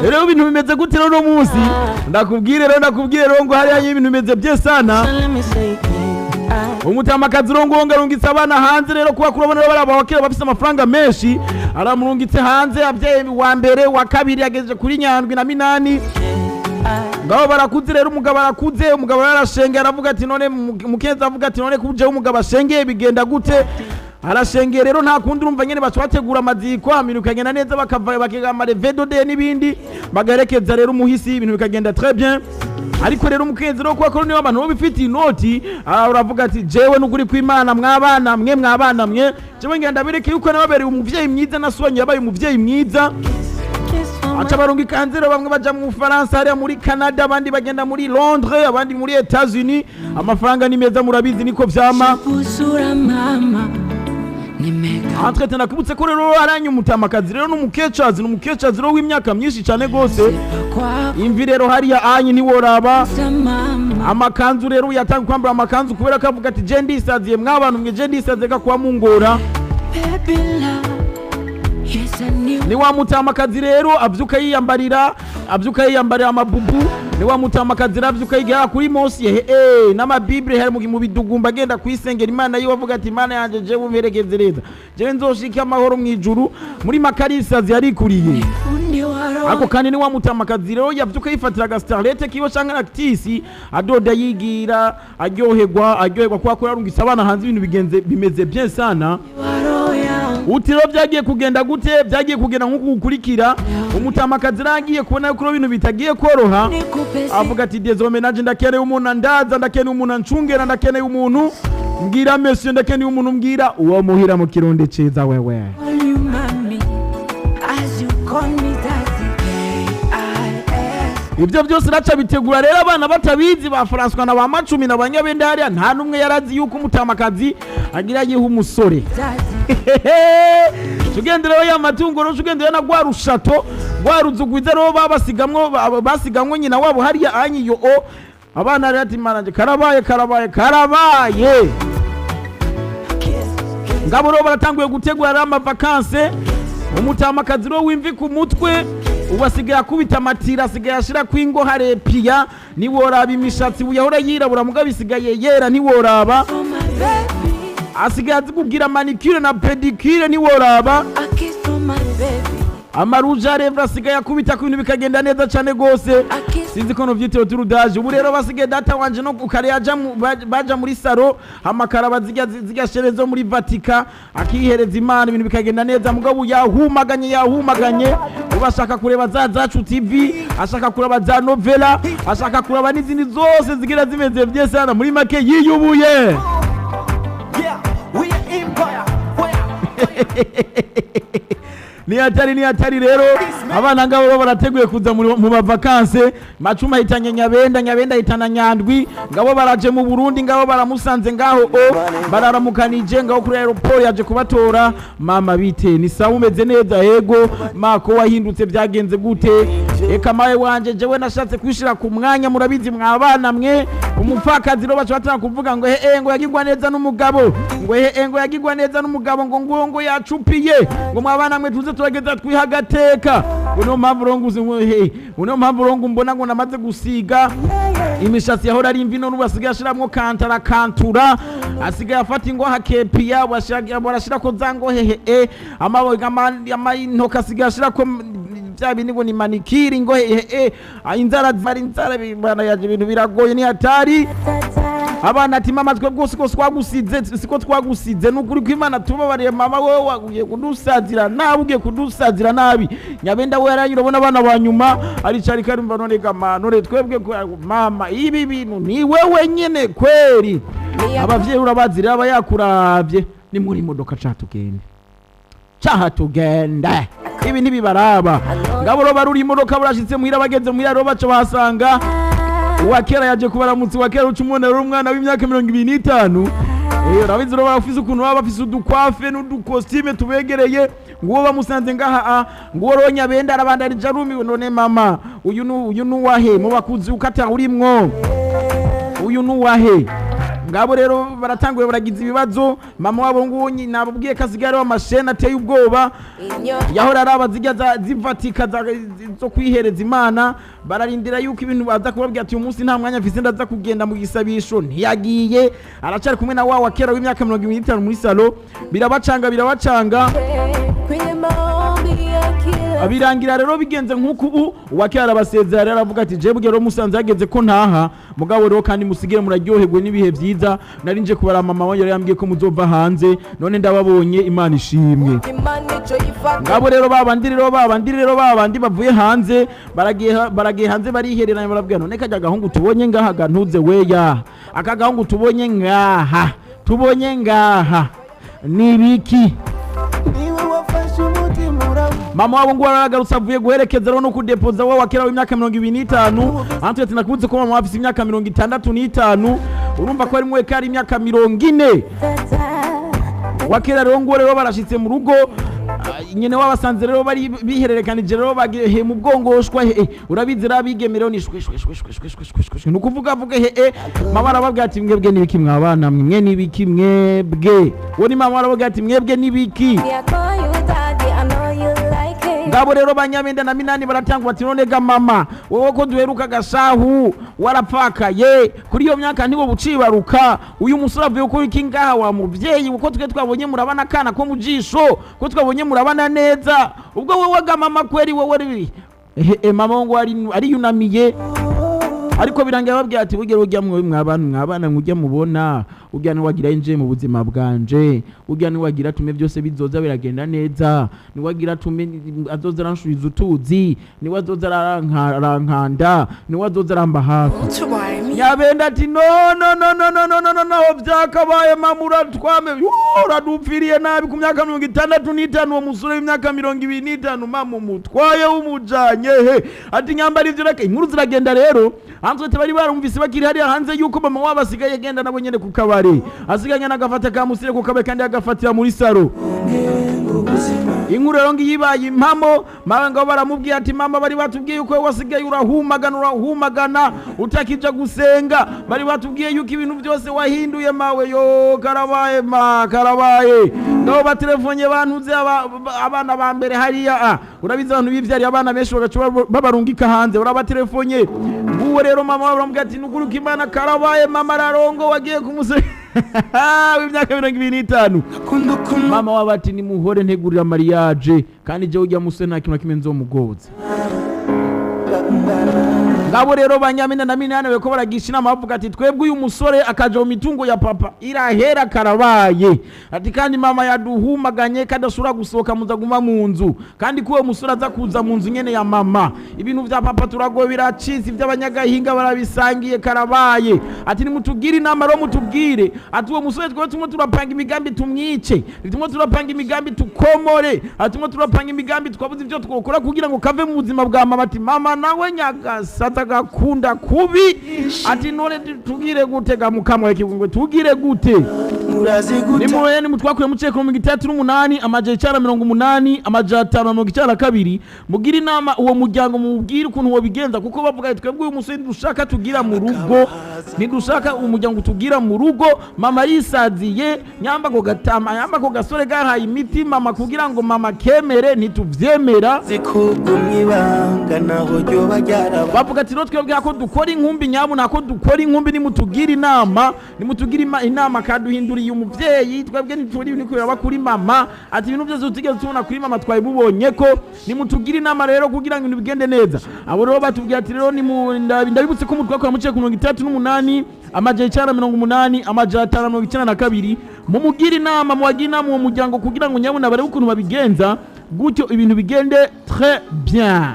Rero ibintu bimeze gute rero uno munsi? Ndakubwire rero, ndakubwire rero ngo hariya ibintu bimeze bye sana. So let me say I Umutamakazi urongo arungitse abana hanze rero, kuba kurabona rero bari abakera bafise amafaranga menshi, aramurungitse hanze. Abyeyi wa mbere, wa kabiri, yagejeje kuri Nyandwi na Minani. Ngabo barakuze rero, umugabo arakuze, umugabo yarashengeye, aravuga ati none mukenzi avuga ati none kujeho umugabo ashengeye bigenda gute? Arashengeye rero, nta kundi, urumva nyene baca bategura amaziko, ibintu bikagenda neza, bakava bakiga ama levée de deuil n'ibindi, bagaherekeza rero umuhisi, ibintu bikagenda très bien. Ariko rero umukenzi rero, kuba ko niba abantu bo bifitiye inoti, uravuga ati jewe n'ukuri kw'Imana, mwabana mwe, mwabana mwe, jewe ngenda bereke yuko nababereye umuvyeyi mwiza, nasonye yabaye umuvyeyi mwiza. Kiss for my Aca barungika hanze rero, bamwe baja mu Bufaransa, hariya muri Canada, abandi bagenda muri Londres, abandi muri Etats-Unis. Amafaranga ni meza, murabizi niko vyama. Usura mama nimeka Entre nakubutse ko rero aranya umutamakazi rero n'umukecazi, n'umukecazi rero w'imyaka myinshi cyane gose. Kwako Imvi rero hariya anyi ntiworaba. Mama. Amakanzu rero yatanga kwambara amakanzu kubera ko avuga ati je ndisaziye, mwabantu mwe, je ndisaziye ka kuba mungora. Baby love, yes, I knew. Ni wa mutamakazi rero avyuka yiyambarira, avyuka yiyambarira amabubu. Ni wa mutamakazi rero avyuka yigira kuri mosi n'amabible hari mu bidugumba, agenda kwisengera Imana yiwe, avuga ati Imana yanje, jewe umperekeze neza, jewe nzoshika amahoro mw'ijuru. Muri makarisazi yarikuriye. Undi waro. Ako kandi ni wa mutamakazi rero yavyuka yifatira agastarlete kiwe canke actisi, adoda, yigira, aryoherwa, aryoherwa kubera ko yarungitse abana hanze, ibintu bigenze bimeze bien sana. Waro yangu. Uti rero byagiye kugenda gute? Byagiye kugenda nk'uku gukurikira: umutamakazi agiye kubona yuko ibintu bitagiye koroha, Nikupe avuga ati désormais nanje ndakeneye umuntu andaza, ndakeneye umuntu ancungera, ndakeneye umuntu mbwira monsieur, ndakeneye umuntu mbwira uwo muhira mu Kirundi ciza wewe. Call you mommy as you call me daddy. K-I-S. Ibyo byose raca bitegura rero abana batabizi, ba François na ba Macumi na ba Nyabenda hariya, nta n'umwe yarazi yuko umutamakazi agira yiha umusore. Daddy. Tugendereho ya matungo rero, tugendereho na rwa rushato, rwa ruzu rwiza rero babasigamwo, basigamwo nyina wabo hariya anyi yo o abana rero ati maranje karabaye, karabaye, karabaye. Kiss, kiss. Ngabo rero baratanguye gutegura rero amavacances. Umutamakazi rero w'imvi ku mutwe ubu asigaye akubita amatira, asigaye ashira kwingo harepiya, ntiworaba. Imishatsi ubu yahora yirabura mugabo isigaye yera, ntiworaba. For my baby. Asigaye azi kugira manicure na pédicure, ntiworaba. A kiss for my baby. Amarouge à lèvres asigaye akubita ku bintu bikagenda neza cyane rwose. A kiss. Sinzi ko nuvyiteho turudaje. Ubu rero basigaye data wanje no kare yaja baja muri salon, amakara bazirya zirya shere zo muri Vatika, akihereza Imana, ibintu bikagenda neza. Mugabo yahumaganye, yahumaganye. Ubu ashaka kureba za Zacu TV, ashaka kureba za novela, ashaka kureba n'izindi zose zigira zimeze bien sana. Muri make yiyubuye. Yeah, we are empire. Where? Ni hatari, ni hatari rero. Abana ngabo bo barateguye kuza mu mavacances. Macuma ahitanye Nyabenda, Nyabenda ahitana Nyandwi. Ngabo baraje mu Burundi, ngabo baramusanze ngaho o bararamukanije ngaho kuri aéroport, yaje kubatora. Mama, bite? Ni sawa? Umeze neza? Yego. Mako wahindutse, byagenze gute? Eka mawe wanje, jewe nashatse kwishira ku mwanya, murabizi mwabana mwe. Umupfakazi rero baca batanga kuvuga ngo he ngo yagirwa neza n'umugabo, ngo he ngo yagirwa neza n'umugabo, ngo yacupiye, ngo mwabana mwe tuze turageza twiha agateka, ngo niyo mpamvu rongo ngo he, ngo niyo mpamvu rongo mbona ngo namaze gusiga imishatsi yahora ari imvi, none ubu asigaye ashiramwo kantara kantura, asigaye afata ingoha kepiya, barashirako za ngo hehe intoki asigaye ashirako bya bindi ngo ni manicure, ngo hehe inzara zari inzara bana yaje, ibintu biragoye, ni hatari. Abana ati mama, twe rwose ko twagusize siko twagusize, ni ukuri kw'Imana tubabariye mama, wowe ugiye kudusazira nabi, ugiye kudusazira nabi. Nyabenda we yaranyura, urabona abana ba nyuma aricara ikarumva none gama none twebwe mama, ibi bintu ni wewe nyene kweri. Abavyeyi urabazi rero, aba yakuravye ni muri modoka, ca tugende, caha tugende, ibi ntibibaraba. Ngabo rero baruri imodoka, burashitse muhira, bageze muhira rero baca bahasanga uwakera yaje kubaramutsa. Uwakera uca umubona rero, umwana w'imyaka 25. Urabizi rero bafise ukuntu baba bafise udukwafe n'udukositime tubegereye. Nguwo bamusanze ngaha a nguwo rero Nyabenda arabandanije arumiwe: none mama, uyu nu uyu nuwahe? Mu bakuzi ukata urimwo, uyu nuwahe? Ngabo rero baratanguye baragize ibibazo. Mama wabo nguwo nababwiye ko asigaye ariho amasheni ateye ubwoba, yahora araba zijya zivatika zo kwihereza Imana. Bararindira yuko ibintu baza kubabwira ati uyu munsi nta mwanya mfise, ndaza kugenda mu gisabisho. Ntiyagiye, aracari kumwe na wa wa kera w'imyaka 25 muri salo. Birabacanga, birabacanga. Kwenye maombi ya kila Birangira rero bigenze nk'uku. Ubu uwakera arabasezera rero, aravuga ati jewe rero musanze hageze ko ntaha, mugabo rero kandi musigire muraryoherwe n'ibihe byiza. Nari nje kubara mama wanjye yari yambwiye ko muzova hanze, none ndababonye, Imana ishimwe. Imana ico yifata. Ngabo rero babandi rero, babandi rero, babandi bavuye hanze, baragiye hanze, barihereranya, barabwira: none kajya gahungu tubonye ngaha gantuze weya, aka gahungu tubonye ngaha, tubonye ngaha ni ibiki? Niwe wafashe umutima urawu. Mama wabo ngo aragarutse, avuye guherekeza rero no kudepoza wa wakera w'imyaka 25. Antuye nakubutse ko mama wafise imyaka 65, urumva ko ari mwe kari imyaka 40. Wakera rero ngo rero barashitse mu rugo, nyene wabasanze rero bari bihererekanije rero bagiye mu bwongoshwa. He urabizi rero abigemereho ni shwe shwe shwe shwe shwe shwe shwe shwe, nukuvuga vuga he. Mama arababwira ati mwebwe nibiki mwabana mwe, nibiki mwebwe? Uwo ni mama, arababwira ati mwebwe nibiki? I call you daddy, I know you like it. Ngabo rero banyabenda na minani baratangwa bati none ga mama, wowe ko duheruka gashahu warapfakaye, kuri iyo myaka ntiwo bucibaruka, uyu musore avuye ko iki ngaha wa muvyeyi, kuko twe twabonye murabana kana ko mu jisho, ko twabonye murabana neza, ubwo wowe ga mama kweri wowe ri mama ngo ari ariyunamiye. Ariko birangira babwira ati bugere ujya mwe mwabana mwabana mujya mubona ujya niwagira inje mu buzima bwanje, ujya niwagira tume byose bizoza biragenda neza, niwagira tume azoza aranshubiza utuzi, niwe azoza arankanda, niwe azoza aramba hafi. Nyabenda ati no no no no no no no no no, byakabaye mama, uratwame, uradupfiriye nabi ku myaka 65, uwo musore w'imyaka 25, mama umutwaye umujanye he? Ati nyambara ivyo reka. Inkuru ziragenda rero hanze, bari barumvise bakiri hariya hanze yuko mama wabo asigaye agenda nabo nyene ku kabari, asigaye agafata ka musire ku kabari kandi agafatira muri saro. Inkuru rero ngiyi ibaye impamo. Mama ngo baramubwiye ati mama, bari batubwiye yuko wasigaye urahumagana, urahumagana, utakija gusenga, bari batubwiye yuko ibintu byose wahinduye mawe, yo karabaye ma karabaye. Ngabo batelefonye bantuze abana ba mbere hariya, urabizi abantu bivyariye abana benshi bagaca babarungika hanze, urabatelefone nguwo rero. Mama baramubwira ati nukuri ko Imana karabaye, mama ararongo wagiye kumusore w'imyaka 25. Akunda ukuntu. Mama wabo ati nimuhore ntegurira mariage, kandi jewe ujya musore nta kintu na kimwe nzomugoza. Ngabo rero banyamina na minani beko baragisha inama, bavuga ati twebwe uyu musore akaja mu mitungo ya papa irahera, karabaye. Ati kandi mama yaduhumaganye kandi asubira gusohoka, muzaguma mu nzu, kandi ko uwo musore aza kuza mu nzu nyene ya mama, ibintu vya papa turagowe, biracitse, ivy'abanyagahinga barabisangiye, karabaye. Ati nimutubwire inama rero, mutubwire. Ati uwo musore twebwe tumwe turapanga imigambi tumwice, tumwe turapanga imigambi tukomore, ati tumwe turapanga imigambi, twabuze ivyo twokora kugira ngo kave mu buzima bwa mama. Ati mama nawe nyagasata gakunda kubi. Ati none tugire gute ga mukamwa kigungwe, tugire gute? Murazi gute? Nimuye nimutwakuye muceko 38 980 592, mugira inama uwo muryango, mubwire ukuntu wobigenza, kuko bavuga ati twebwe uyu musore ntidushaka tugira mu rugo, ntidushaka umuryango tugira mu rugo. Mama yisaziye nyamba ko gatama, nyamba ko gasore gahaye imiti mama kugira ngo mama kemere, ntituvyemera. Zikugumya ibanga naho ryoba ryaraba. Bavuga ati rero twebwe ko dukora inkumbi, nyabuna ko dukora inkumbi, nimutugire inama, nimutugire inama kaduhinduriye umuvyeyi. Twebwe ntituri ibintu kubera kuri mama, ati ibintu byose tutigeze tubona kuri mama twabibonye ko nimutugire inama rero kugira ngo ibintu bigende neza. Abo rero batubwira ati rero ndabibutse ko umutwe wakora muciye ku 38 980 592, mumugire inama, muwagire inama uwo muryango kugira ngo nyabuna barebe ukuntu babigenza gutyo ibintu bigende très bien.